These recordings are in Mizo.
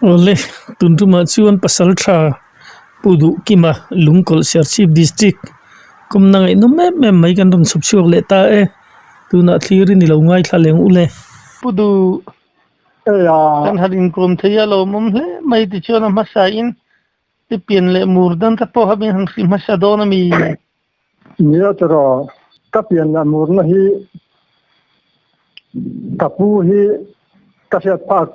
Awle, tun tumah chuan Pasaltha Pu Duhkima Lungkawlh Serchhip District kawmna ngaihnawm em em mai kan rawn chhawp chhuak leh ta e. Tunah thlir in i lo ngaithla leng u le. Pu Duh, kan han inkawm thei a lawmawm hle mai tichuan a hmasa in i pian leh mur dan te pawh kha min han hrih hmasa dawn a mi? Nia tiraw, ka pian leh murna hi ka pu hi ka hriat phak,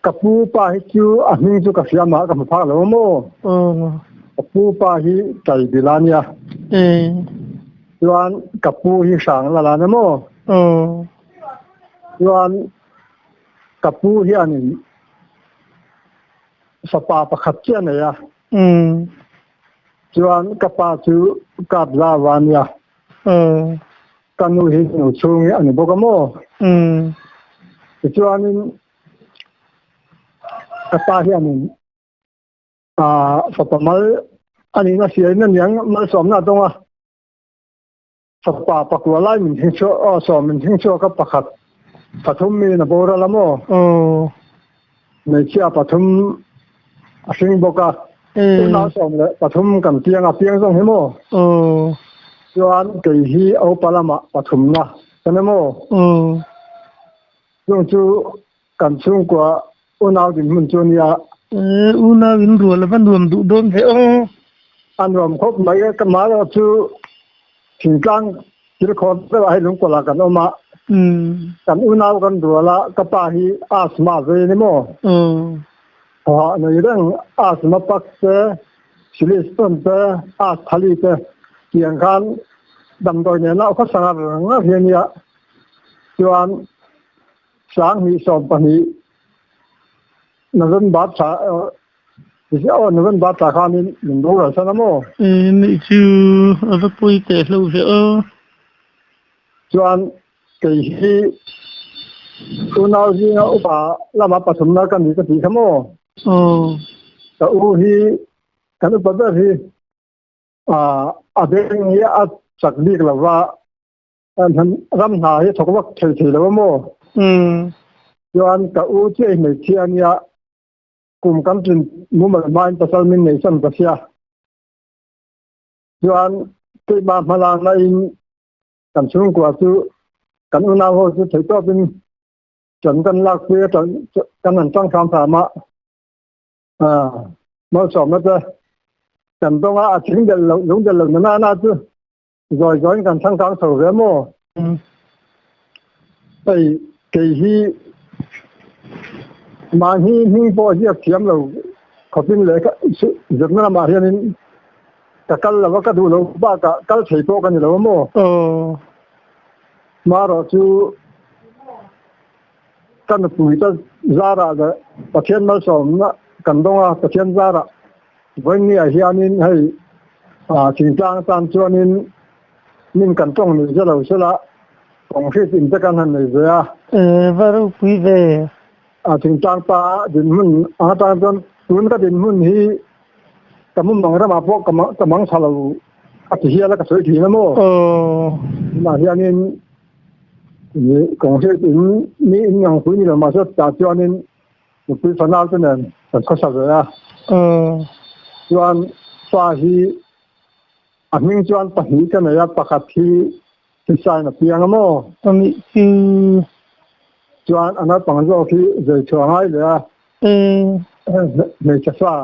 ka pu pa hi chu a hming chu ka hria mah ka hmu phak lo maw? Ka pu pa hi Taibila nia. Chuan ka pu hi Hranglala nia maw? Chuan ka pu hianin fapa pakhat chiah a nei a. Chuan ka pa chu kap za va nia. Ka nu hi nu chhung hi a ni bawk a maw? Tichuanin ka pa hianin fapa mal a nihna hriain a niang malsawmna a dawng a. Fapa pakua lai min hring chhuak aw sawm min hring chhuak a pakhat pathum mi na boral a maw? Hmeichhia pathum a hring bawk a. Unau sawm leh pathum kan piang a piang zawng hi maw? Chuan kei hi Opa lamah pathumna ka ni maw? Chung chu kan chhungkua unau dinhmun chu nia. Unau in rual a va nuam duh dawn ve aw. A nuam khawp mai e, ka mah erawh chu thingtlang thil khawr deuh ah hei lungkawlh ah kan awm a, kan unau kan rual a, ka pa hi asthma vei a ni maw? Thawhah nei reng asthma pak te, siliston te, asthali te tiang khan damdawi nena a khawsa ngar ngar hi a nia. Chuan 2012 November thla aw November thla khanin min boral san a maw? Nih chu a va pawi teh hlo ve aw. Chuan kei hi unau zinga upa lama pathumna ka ni ka tih kha maw? Aw. Ka u hi kan upa ber hi a beng hi a chak bik lova Ram hna hi thawk vak thei thei lo a maw? Chuan ka u chiah i hmeichhia a nia, kum kan tlin mumal hmain pasal min nei san ka sia. Chuan keimah hmalakna in kan chhungkua chu kan unau ho chu theihtawpin ṭan kan lakpui a, kan han ṭang hram hram a. Malsawmna te kan dawng a, a thing del lo, lung del lo na na na chu Zawi zawiin kan changkang chho ve maw? Hei kei hi mahni hming pawh ziak thiam lo khawpin leh zirna lamah hianin ka kal lo a, ka duh lo bakah kal thei pawh ka ni lo a maw? Marawh chu ka nupui te zarah leh Pathian malsawmna kan dawng a, Pathian zarah Vawinia hianin hei thingtlang atan chuanin min kan tawng nuih zet lo sela kawng hrit in te kan han nei ve a. Va ropui ve. Thingtlang pa dinhmun ang atang chuan tun ka dinhmun hi ka mumang ramah pawh ka mang tha lo a ti hial a ka sawi thin a maw. Tunah hianin kawng hrit in mi in ngangpui ni lo mahse tah chuanin Nupui fanau te nen kan khawsa ve a. Chuan fa hi a hming chuan pahnih ka nei a, pakhat hi thisain a piang a maw? Pahnih chu. Chuan a naupang zawk hi zai chhuah ngai leh a. Hmeichhe fa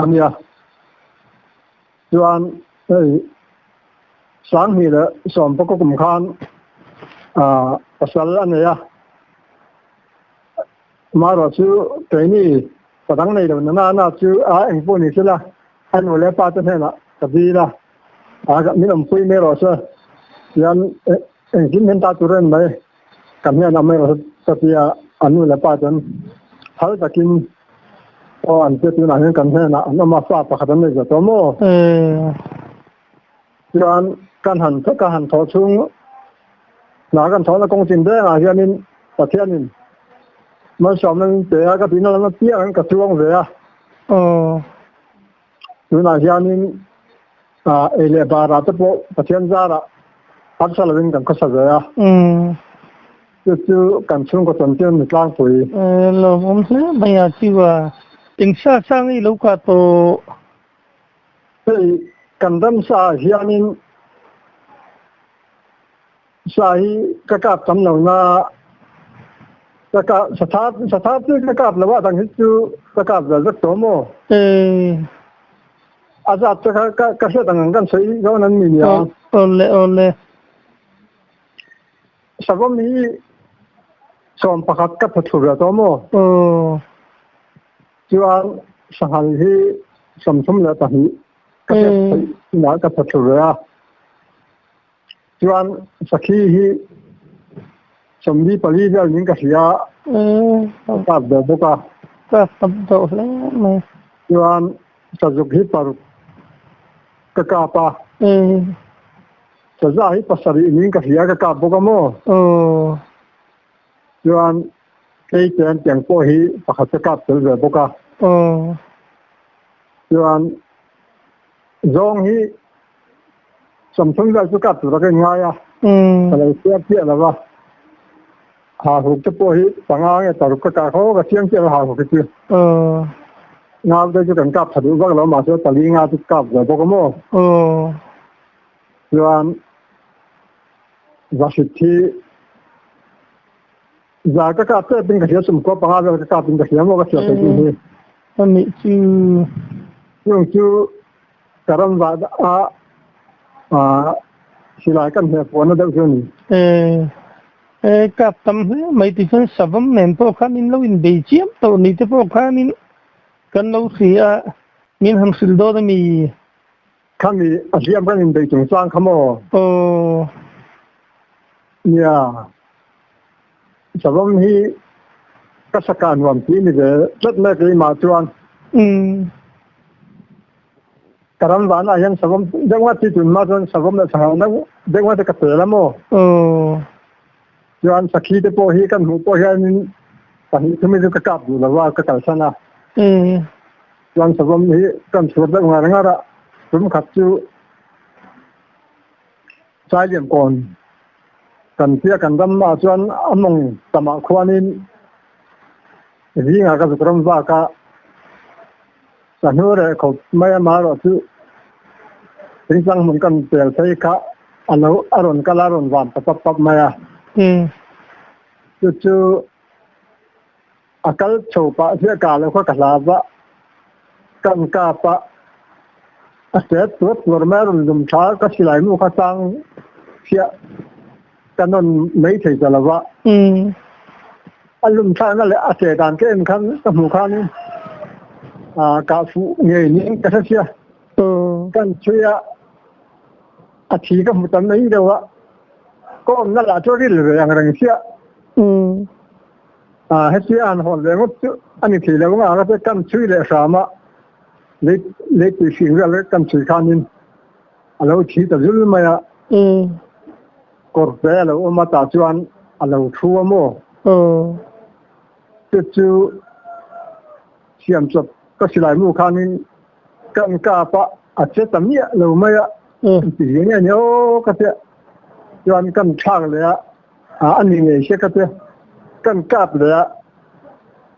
a nia. Chuan hei 2019 kum khan pasal a nei a. Amaherawh chu keini ka dang nei lo nana na chu a eng pawh ni sela a nu leh pa te hnenah ka dil a, a min awmpui mai rawh se tian engkim hian ta tur en mai ka hnenah mai rawh se ka ti a, a nu leh pa chuan phal takin aw an tia tunah hian kan hnenah an awm a, fa pakhat an nei ve tawh maw? Chuan kan han ka han thawh chhung hna kan thawhna kawng chin rengah hianin Pathianin malsawmna min pe a, ka tihna lam apiangin ka chuang ve a. Tunah hianin ei leh barah te pawh Pathian zarah harsa lovin kan khawsa ve a. Chu chu kan chhungkaw chanchin ni tlangpui. Lawmawm hle mai a chu a. Eng sa sang i lo kah tawh? Hei kan ramsa ah hianin sa hi ka kap tam lo na ka kap satha satha chu ka kap lo a dang hi chu ka kap vel vek tawh maw? A zat chu ka ka hriat ang ang kan sawi dawn an ni nia. Awle awle. Savawm hi 11 ka phu thur tawh maw? Aw. Chuan sanghal hi 32 ka hriat theih chinah ka phu thur a. Chuan sakhi hi 44 vel niin ka hria a kap ve bawk a. Kap tam tawh hle mai. Chuan sazuk hi paruk ka kap a. Saza hi pasarih niin ka hria ka kap bawk a maw? Aw. Chuan kei chuan tiang pawh hi pakhat ka kap tel ve bawk a. Aw. Chuan zawng hi 30 vel chu kap tur a ka inngai a. Ka lo chhiar chiah lo va. Hahuk te pawh hi panga nge paruk ka kah kho ka chiang chiah lo hahuk hi chu. Aw. Ngau te chu kan kap tha duh vak lo mahse pali nga chu kap ve bawk a maw? Aw. Chuan Vahrit hi za ka kap tep in ka hria 95 vel ka kap in ka hria maw ka hria thei tih hi. A nih chu. Chung chu ka ram vah a silai kan hmeh puanna deuh chu a ni. E kap tam hle mai ti chuan savawm nen pawh khan in lo inbei chiam tawh ni te pawh khanin kan lo hria a, min han hrilh dawn a mi? Khami a hliam kan inbeih chungchang kha maw? Aw. Nia, savawm hi ka saka nuam tih ni ve tlat mai keimah chuan. Umm. Ka ram vanah hian savawm deuh nghat hi tunhma chuan savawm leh sangha deuh deuh nghat hi ka pel a maw? Aw. Chuan sakhi te pawh hi kan hmuh pawh hianin pahnih thum hi chu ka kap duh lo a, ka kalsan a. Umm. Chuan savawm hi kan chhur deuh ngar ngar a, tum khat chu Sailiamkawn kan tia kan ram ah chuan a mawng tamah khuanin zingah ka zuk ram vak a, ka hnu reh khawp mai a marawh chu thingtlang hmun kan pel phei kha a lo a rawn kal a rawn van ta pap pap mai a. Chu chu A kal chho pah chiah ka lo kha ka hlau a, kan kap a, a set tuar tuar mai a rawn lum tha ka silai mu kha chang chiah ka nawn mai thei ta lo va. A lum thlakna leh a che dan ka en khan ka hmuh khanin kah fuh ngei niin ka hre sia. Kan chhui a, a thi ka hmu tam mai deuh a, ka awmna lah chu a ril ve ang reng chiah. Hetia han hawn ve ngawt chu a ni thei lo ang a, ka kan chhui leh hram a, lei leipui hring vel kan chhui khanin a lo thi ta zul mai a, kawr te a lo awm a tah chuan a lo thu a maw? Chu chu siamchawp ka silai mu khanin kan kap a, a che ta miah lo mai a, ti nge ni aw ka tia chuan kan thlak leh a. A ni ngei se ka tia kan kap leh a,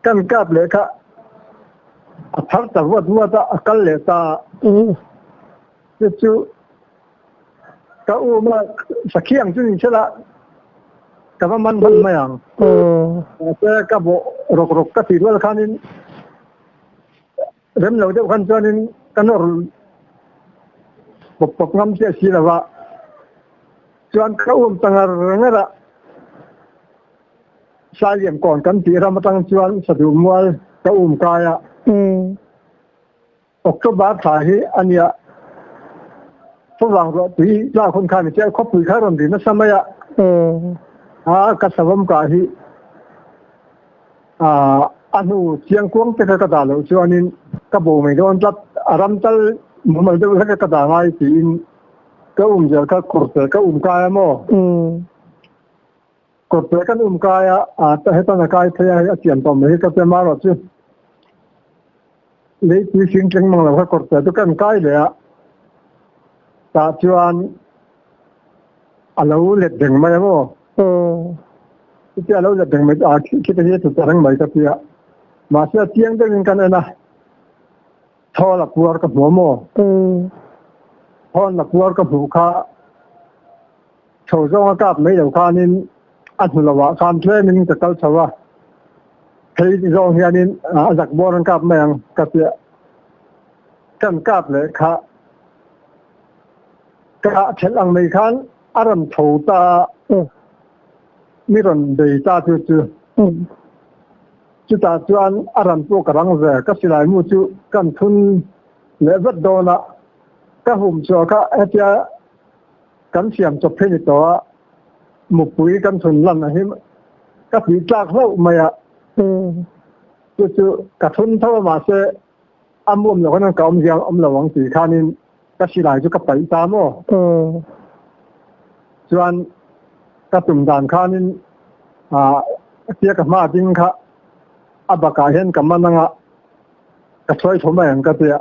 kan kap leh kha a thar ta vuat vuat a, a kal leh ta a. Chu chu ka um a, sakhi ang chu ni sela ka va man hman mai ang. Mahse ka bawh rawk rawk ka tih rual khanin rem lo deuh khan chuanin ka nawr pawp pawp ngam chiah si lo va. Chuan ka um ta ngar ngar a, Sailiamkawn kan tih ram atang chuan Saduh mual ka um kai a. October thla hi a nia, Favang ruah tui tlak hun khan chiah khawpui kha rawn ri nasa mai a. A ka savawm kah hi a hnu chiangkuang te kha ka dah loh chuanin ka bo mai dawn tlat, a ram tal mumal deuh hlek a ka dah ngai tiin Ka um zel kha kawrte ka um kai a maw? Kawrte kan um kai a, a ta hetan a kai phei a hei a chian tawh mai hi ka tia marawh chu lei tui hring tleng mang lo kha kawrte chu kan kai leh a, tah chuan a lo let reng mai a maw? Chutia lo let reng mai a khita hi a tlu ta reng mai ka tia. Mahse a chiang deuhin kan en a, thawl a puar ka hmu a maw? Thawl la puar ka hmuh kha chho zawng a kap mai lo khanin a hnu lovah khan tlemin ka kal chho a, phei zawng hianin a zak bawr an kap mai ang ka tia. Kan kap leh kha ka thelh ang mai khan a rawn tho ta a. Mi rawn bei ta chu chu. Chutah chuan a ran pawh ka rang ve, ka silai mu chu kan thun leh vat dawn a, ka hum chhuah kha hetia kan siam chawp hi ni tawh a, mupui kan thun lan a hi ka tih tlak hlauh mai a, chu chu ka thun tho a mahse a muam loh khan ka awmzia awm lo ang tih khanin ka silai chu ka paih ta maw? Chuan ka tum dan khanin tia ka hma ding kha a bakah hian ka man anga ka sawi tho mai ang ka tia.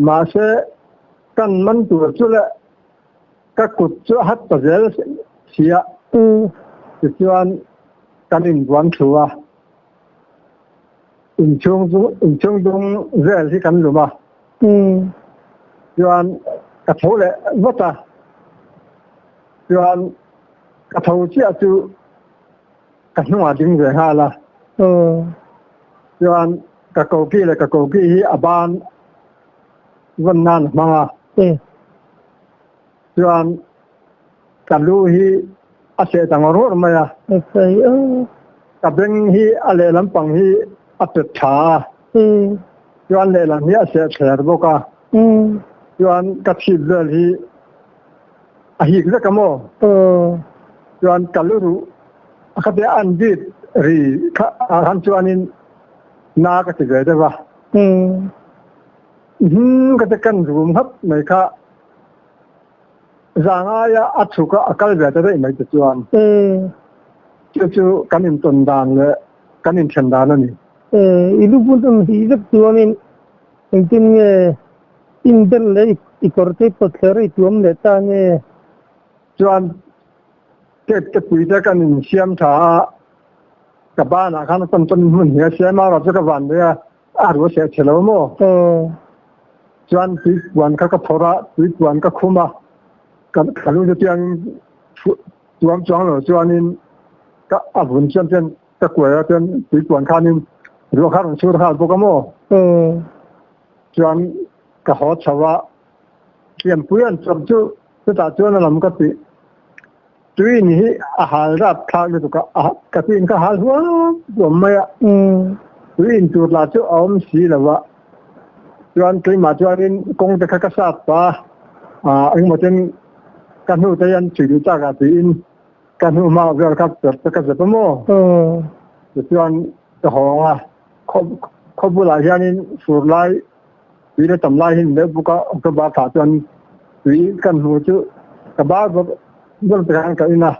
Mahse kan man tur chu leh ka kut chu a hat ta zel sia. Tichuan kan inbuan thu a. Inchhung chu inchhung dung vel hi kan lum a. Chuan ka tho leh vat a. Chuan ka tho chiah chu ka hnungah ding ve nghal a. Chuan ka koki leh ka koki hi a ban vawn nan a hmang a. Chuan ka lu hi a seh ta ngawr ngawr mai a. Ka beng hi a lehlam pang hi a pet tha a. Chuan lehlam hi a seh thler bawk a. Chuan ka chhip vel hi a hik vek a maw? Chuan ka lu ruh a khatia an bit ri kha ah khan chuanin na ka ti ve deuh a. Hum ka ti kan rum nghat mai kha. Zangaia a chhuk a, a kal ve ta daih mai te chuan chu chu kan intawn dan leh kan inthen dan a ni. I lu bul an hih vek chuanin engtin nge inbel leh i kawr te pawt thler i tuam leh ta nge? Chuan tape te pui te kan insiam tha a, ka banah khan a tawn tawn hmun hi a siam a, erawh chu ka van leh a, A ruah seh che lo maw? Chuan tuipuan kha ka phawrh a, tuipuan ka khum a, ka lu chu tiangin tuam chuang lo chuanin ka a vun chuan chuan ka kuai a, chuan tuipuan khanin ruah kha a rawn sur nghal bawk a maw? Chuan ka haw chho a, Hliampui an chawp chu chutah chuan a lam ka tih. Tuin hi a hal rap thlak lutuk a, ka tuin ka hal huam huam mai a, tui in tur lah chu a awm si lo a, chuan keimah chuanin kawng te kha ka sat pah a, engemaw ten ka hnu te hian chhui duh chak ah tiin ka hnu hma vel kha perh te ka zep a maw, tichuan ka hawng a, khaw bulah hianin fur lai tui la tam lai hi ni deuh bawk a, October thlah chuan tui kan hmu chu ka bar bawk ber te khan ka in a,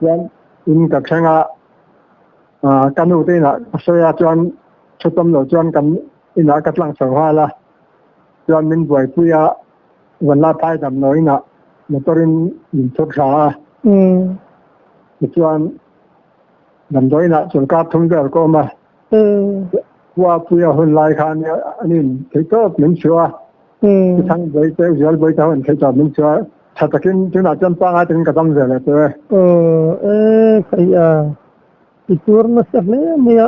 chuan in ka thleng a, ka nu te inah ka sawi a chuan thu tam lo chuan kan inah ka tlang chho nghal a, chuan min buaipui a Vanlai phai damdawi inah motor in min thut thla a, tichuan damdawi inah chawlhkar thum vel ka awm a. Puapuia hun lai khan an in theih tawp min chhuah a, Thang Bawi te Zual Bawi te ho in theih tawp min chhuah a, tha takin tunah chuan pangai takin ka dam ve leh tawh e. Aw e kai a, i tuar nasa hle mai a,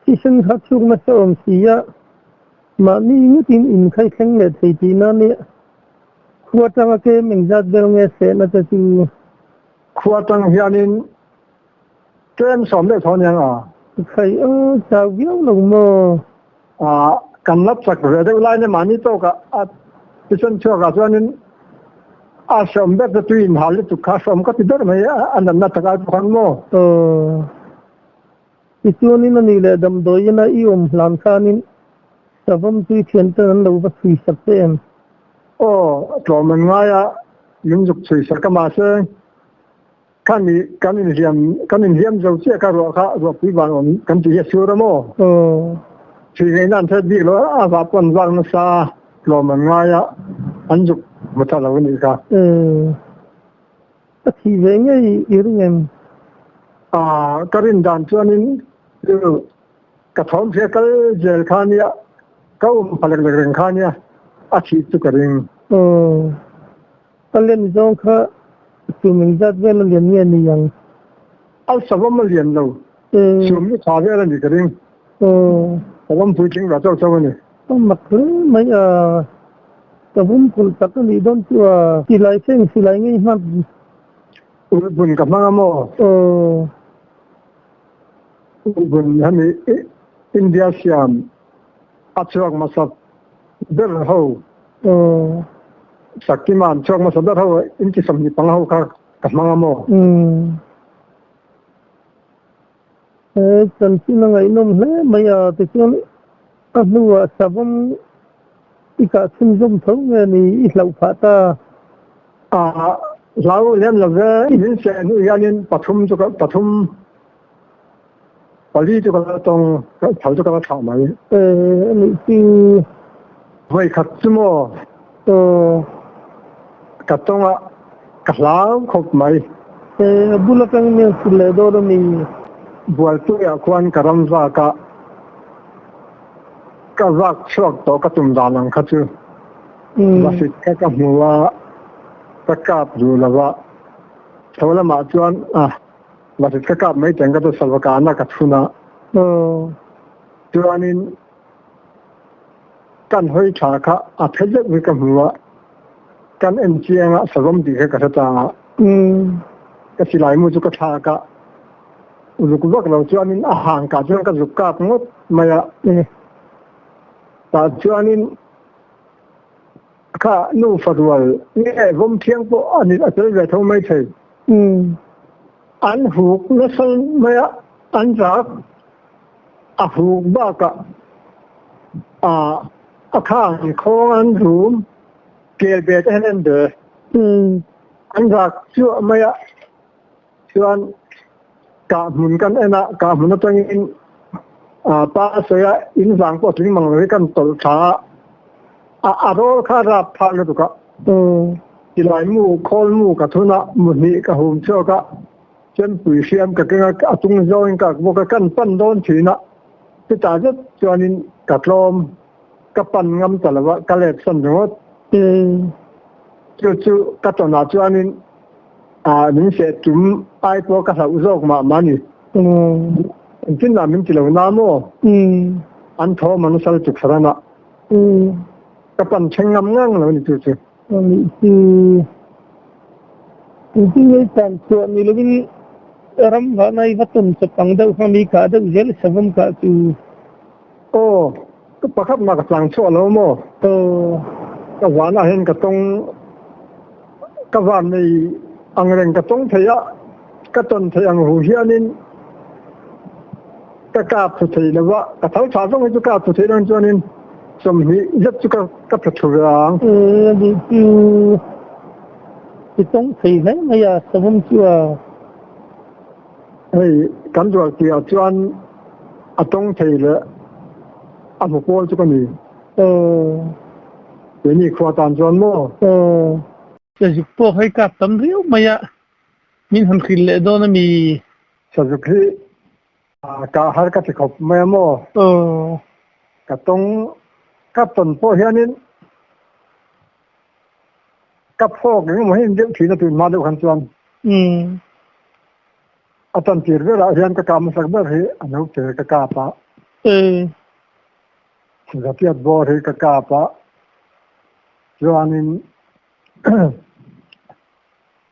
thisen kha chhuk nasa awm si a, mahni ngawtin in khai thleng leh thei tihna nia, khua tanga kem engzat vel nge sehna te chu. Khua tang hianin Tlem 12 aniang a. Khai a chau viau lo maw? A kan la chak ve deuh lai nia mahni tawk ah a thisen chhuak ah chuanin a hreawm ber chu tui inhal lutuk kha hreawm ka ti ber mai a natna tak ai pawh khan maw? Aw. Tichuanin a nih leh damdawiin a i awm hlan khanin savawm tui thian ten an lo va chhui sak che em? Aw, tlawm an ngai a, min zuk chhui sak a mahse Khami kan inhliam kan inhliam zo chiah kha ruah kha ruahpui vang awm kan tih hi a sur a maw? Chhui ngaihna an hriat bik lo a, a vah pawh an vak nasa a, tlawm an ngai a, an zuk hmu tha lo a nih kha. Ka thih ve ngei i ring em? Ah ka rin dan chuanin chu ka thawm hria kal zel kha nia ka um pha lek lek reng kha nia a thih chu ka ring. Aw a len zawng kha sum engzat vel a lian nge ni ang? A savawm a lian lo sum hi tha vel a nih ka ring. Aw. Savawm puitling vah chauh chauh a ni. A mak hle mai a, savawm kulh tak a nih dawn chu a, silai seng silai ngei hman. Ulhbun ka hmang a maw? Aw. Ulhbun hemi India siam a chhuak hmasa ber ho. Aw. Sakima an chhuak hmasa ber ho inti 25 ho kha ka hmang a maw? Umm. He chanchin a ngaihnawm hle mai a, tichuan a hnuah savawm i kah chhunzawm tho nge ni i hlauh phah ta? A hlau lem lo ve, min seh hnu hianin pathum chu ka pathum pali chu ka la tawng tho chu ka la thlah mai. E anih chu. Vawi khat chu maw? Aw. Ka tawng a, ka hlau khawp mai. E a bul atangin mi an sul leh dawn a mi? Bualpuiah khuan ka ram vak a, ka vak chhuak tawh ka tum dan ang kha chu. Vasit kha ka hmu a, ka kap duh lo a, tho lamah chuan a vasit ka kap mai teng ka chu sava kahna ka chhun a. Chuanin kan hawi tha kha a phe deuh hi ka hmu a, kan en chiang a savawm tih kha ka hre ta a. Ka silai mu chu ka thlak a, zuk vak lo chuanin a hang kah chuan ka zuk kap ngawt mai a. Tah chuanin kha nu farual nge vawm thiang pawh a ni a tel ve tho mai thei. An huk nasa mai a, an rak a huk bakah a khang khawng an rum kel ve te hian an be. An rak chuah mai a, chuan kah hmun kan en a, kah hmun atangin pa sawi a in vang pawh tling mang lo hi kan tawlh tha a, a rawl kha rap phah lutuk a. Tilai mu khawl mu ka thun a, mu hnih ka hum chhuak a, chempui hriam ka keng a, a tung zawngin ka ak bawk a, kan pan dawn thin a, chutah zet chuanin ka tlawm ka pan ngam ta lo a, ka let san ringawt. Chu chu ka tawnah chuanin Ah, min seh tum ai pawh ka hlauh zawk mah mah ni. Engtin lah min ti lo na maw? An thawm an sal chuk saran a. Ka pan thleng ngam ngang lo ni chu chu. Anih chu. Engtin nge i tan chhuah ni lovin ram vahna i va tawn chawp ang deuh kha mi kah deuh zel savawm kah chu. Aw, ka pakhat mah ka tlang chhuah lo maw? Aw. Ka vanah hian ka tawng Ka van nei ang reng ka tawng thei a, ka tawn theih ang hu hianin ka kap thu thei lo a, ka tho tha zawng hi chu kap thu thei lo chuanin 20 zet chu ka phe thu ve ang. E anih chu i tawng thei hle mai a, savawm chu a. Hei kan rual tihah chuan a tawng thei leh a hmu pawl chu ka ni. Aw. Keini khua tan chuan maw? Aw. Sazuk pawh hei kap tam riau mai a, min han hrilh leh dawn a mi? Sazuk hi kah har ka ti khawp mai a maw? Aw. Ka tawng ka tawn pawh hianin ka phawk engemaw hi deuh thin a tun hma deuh khan chuan. Umm. A tan tir berah hian ka kah hmasak ber hi a naute ka kap a. Ee. Zapiat bawr hi ka kap a, chuanin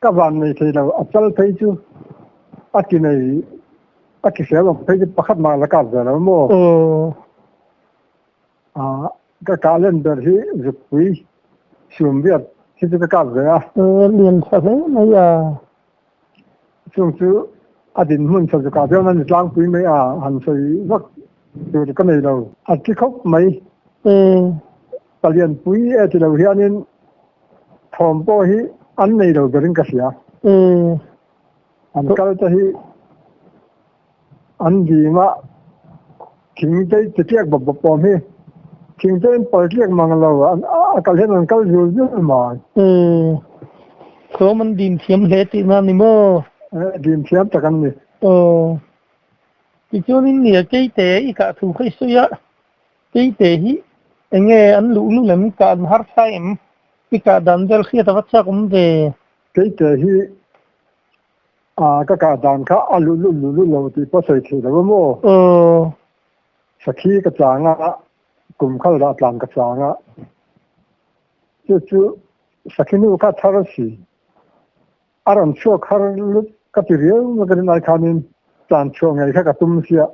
ka van nei thei lo, a chal phei chu a ki nei a ki hriam ang phei chu pakhat mah la kap ve lo maw? Aw. Ka kah len ber hi zukpui sumriat hi chu ka kap ve a. Lian tha hle mai a. Chung chu a dinhmun tha zukah chuan a ni tlangpui mai a, han sawi vak tur ka nei lo. A ti khawp mai. Palianpui e ti lo hianin thawm pawh hi an nei lo berin ka hria. An kal te hi an dim a, thing te ti tliak bawp bawp awm hi. Thing te in pal tliak mang lo, a kal hian an kal zul zul mai. Thawm an dim thiam hle tihna a ni maw? Dim thiam tak an ni. Aw. Tichuanin nia keite i kah thu kha i sawi a, keite hi enge an luh lu lem kah an harsa em? I kah dan vel hriat a va chak awm ve. Keite hi a ka kah dan kha a luh lu luh lu lo tih pawh sawi theih lo a maw? Aw. Sakhi ka chang a, kum khal dah tlan ka chang a, chu chu sakhi nu kha thar a si. A rawn chhuak har lut ka ti riau mai ka rinai khanin tlan chhuah ngei kha ka tum sia.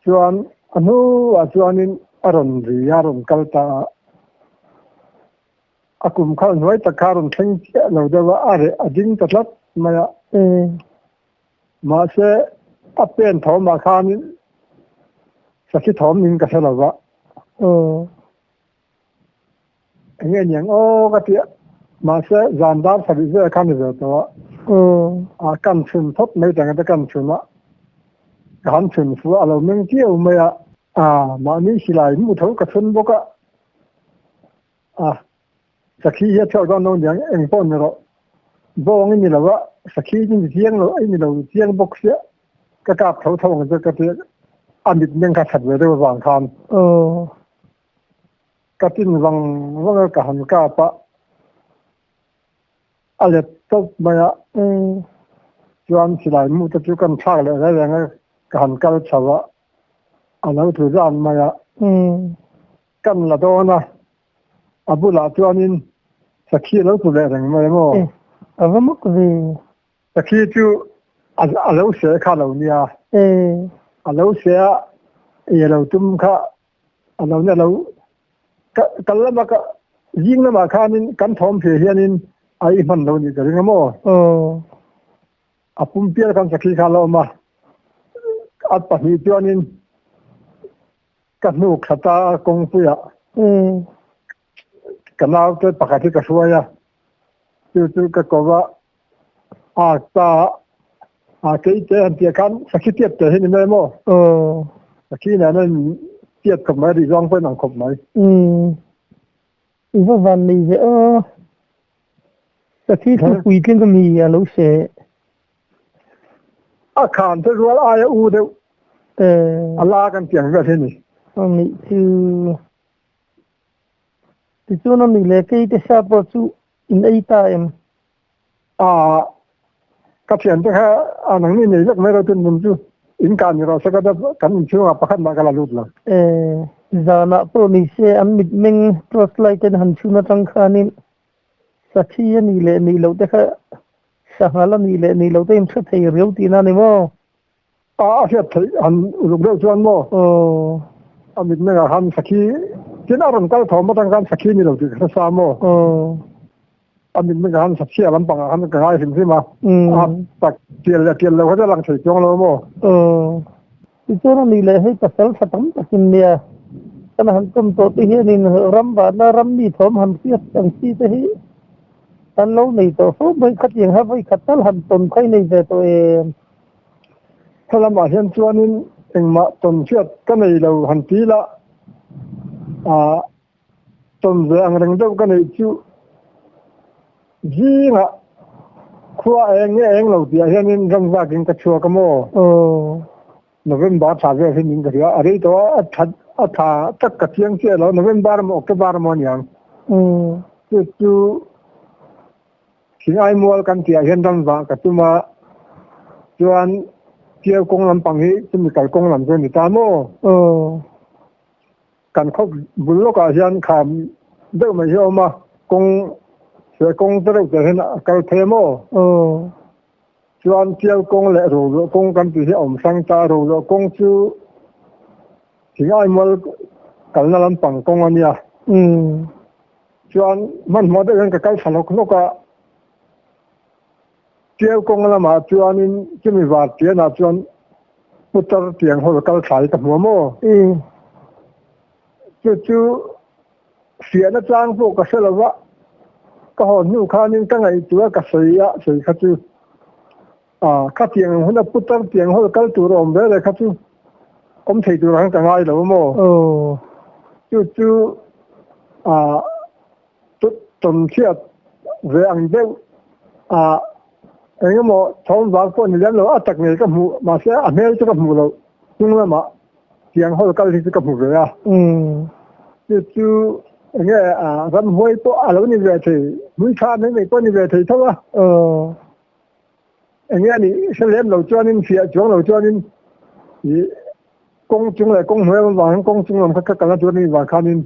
Chuan a hnuah chuanin a rawn ri a rawn kal ta a, a kum khal hnuai tak kha a rawn thleng chiah lo deuh a, a reh a ding ta tlat mai a. Mahse a pen thawmah khanin sakhi thawm ning ka hre lo va. Eng nge niang aw ka ti a, mahse zan dar sarih vel kha ni ve tawh a, a kan chhun phawt mai tang te kan chhun a, ka han chhun fu a lo meng chiau mai a, a mahni silai hmuh tho ka chhun bawk a, a sakhi hi a chhuak dawn lo niang eng pawh ni rawh, bawng i ni lo a, sakhi i ni chiang lo i ni lo chiang bawk sia ka kap tho tho ang che ka ti a, a mit meng kha that ve deuh avang khan. Ka tin vang vang a ka han kap a, a let tawp mai a, chuan silai mu te chu kan thlak leh reng reng a, ka han kal chho a, a lo tlu zan mai a, kan la dawn a, a bulah chuanin sakhi a lo tlu leh reng mai maw? A va mak ve. Sakhi chu a lo se kha lo nia, a lo se a, ei a lo tum kha A lo na lo. Kal lama ka zing lamah khanin kan thawm hre hianin a i hman lo nih ka ring a maw? Aw. A pumpial kan sakhi kha a la awm a. A pahnih chuanin ka hnuk thla ta a kawngpuiah. Ka naute pakhat hi ka hruai a. Chu chu ka ko va a ta a kei te han tia khan sakhi tiat te hi ni mai maw? Aw. Sakhi nen a in tiat khawp mai rih zawng pawhin ang khawp mai. Umm. I va van nei ve aw. Sakhi chu puitling a mi a lo hre. A khan te rual aia u deuh. Eh. A la kan tiang vel hi ni. A nih chu. Tichuan a ni leh kei te sa pawh chu in ei ta em? A, ka thiante kha a nangni nei vek mai lo tin mun chu in kah ni rawh se ka kan inchhungah pakhat mah ka la lut lo. E, zanah pawh ni se an mitmeng torch light in han chhun atang khanin sakhi a nih leh nih loh te kha sanghal a nih leh nih loh te in hre thei riau tihna a ni maw? A, a hriat theih han uluk deuh chuan maw? Aw. A mitmengah khan sakhi tin a rawn kal thawm atang khan sakhi ni lo tih ka hre sa maw? Aw. A mitmengah khan sakhi a lampangah khan ka ngai hrim hrim a. A tak tial leh tial lo kha chu a lang thei chuang lo maw? Aw. Tichuan a nih leh hei pasal tha tam takin nia kan han tum tawh te hianin ram vahna ram mi thawm han hriat ang chi te hi an lo nei tawh fo mai. Khatiang ha vawi khat tal han tawn kha i nei ve tawh em? Helamah hian chuanin engmah tawnhriat ka nei lo han ti la, ah tawn ve ang reng deuh ka neih chu zingah khua a eng nge a eng lo tihah hianin ram vakin ka chhuak a maw? Aw. November thla vel hi min ka hria, a rei tawh a, a tha a tha tak ka chiang chiah lo, November emaw October emaw a niang. Chu chu Thingai mual kan tihah hian ramvah ka tum a, chuan Tiau kawng lampang hi chumi kal kawng lam chu a ni ta maw? Aw. Kan khaw bul lawkah hian kham deuh mai hi a awm a, kawng he kawng te reuh te hian a kal phei a maw? Aw. Chuan Tiau kawng leh Roluah kawng kan tih hi a awm hrang ta, Roluah kawng chu Thingai mual kalna lampang kawng a nia. Umm. Chuan hmanhmawh deuh hian ka kal thla hlawk hlawk a, Tiau kawng lamah chuanin chumi var tianah chuan putar tiang ho kal thla hi ka hmu a maw? Chu chu fiahna chang pawh ka hre lo va, ka hawn hnu khanin ka ngaihtuah ka sawi a, sawi kha chu kha tiang ang huna putar tiang ho kal tur a awm ve le kha chu awm thei tur ang ka ngai lo a maw? Chu chu tawn chhiat ve ang deuh a. Engemaw thawm vang pawh ni lem lo a tak ngei ka hmuh mahse a hmel chu ka hmuh loh hnung lamah tiang hawl kal hi chu ka hmu ve a. Chu chu enge ramhuai pawh a lo ni ve thei, hmuitha mai mai pawh a ni ve thei tho a. Enge a nih hre lem lo chuanin fiah chuang lo chuanin ih kawng chung leh kawng hnuai awm vang kawng chung lam kha ka kalna tur anih vang khanin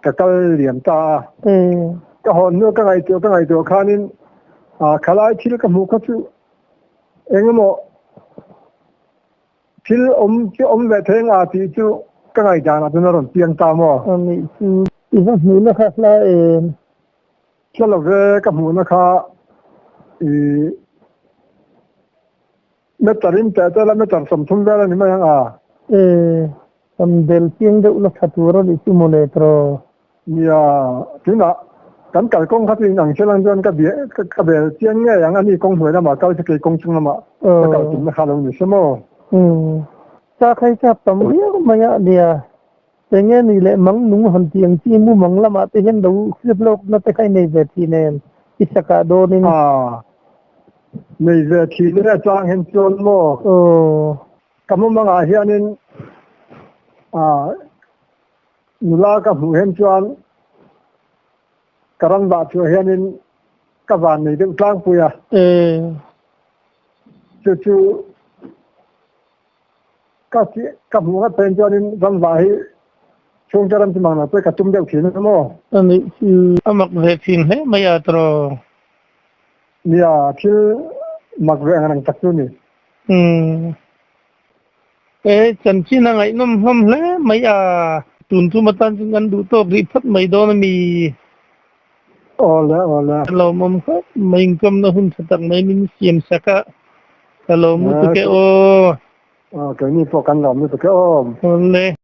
ka kal liam ta a. Ka hawn hnu ka ngaihtuah ka ngaihtuah khanin ah khalai thil ka hmuh kha chu engemaw thil awm chu awm ve thei anga tih chu ka ngaihdan ah chuan a rawn piang ta maw? Anih chu i va hmuhna kha hla em? Hla lo ve ka hmuhna kha ih meter in teh teh la meter 30 vel a ni mai ang a. E, kan bel chiang deuh la tha tur a nih chu mawle tawh. Nia, tunah kan kalkawng kha chu in ang chiang chuan ka ka bel chiang ngei ang a ni kawng hnuai lamah kal chu kei kawng chung lamah ka kal tumna kha lo ni se maw. Umm, cha khai chap tam viau mai a nia. Enge ni leh mang nung han tih ang chi mu mang lamah te hian lo hriat lawkna te kha i nei ve thin em? I sakah dawnin. Aaa. Nei ve thin e chang hian chuan maw? Aw. Ka mumangah hianin aaa nula ka hmuh hian chuan ka ram vah chhuah hianin ka van nei deuh tlangpui a. Ee. Chu chu. Ka ka hmuh ngat peng chuanin ramva hi chhungte ram chu mang lo pawh ka tum deuh thin a maw? A nih chu a mak ve thin hle mai a tawh. Nia, thil mak ve ang reng tak chu ni. Umm. E chanchin a ngaihnawm hlawm hle mai a. Tun tum atan chuan kan duh tawk rih phawt mai dawn a mi. Awle awle. Ka lawmawm khawp mai inkawmna hun tha tak mai min siam sak a, ka lawm lutuk e aw. Aw keini pawh kan lawm lutuk e aw. Awle.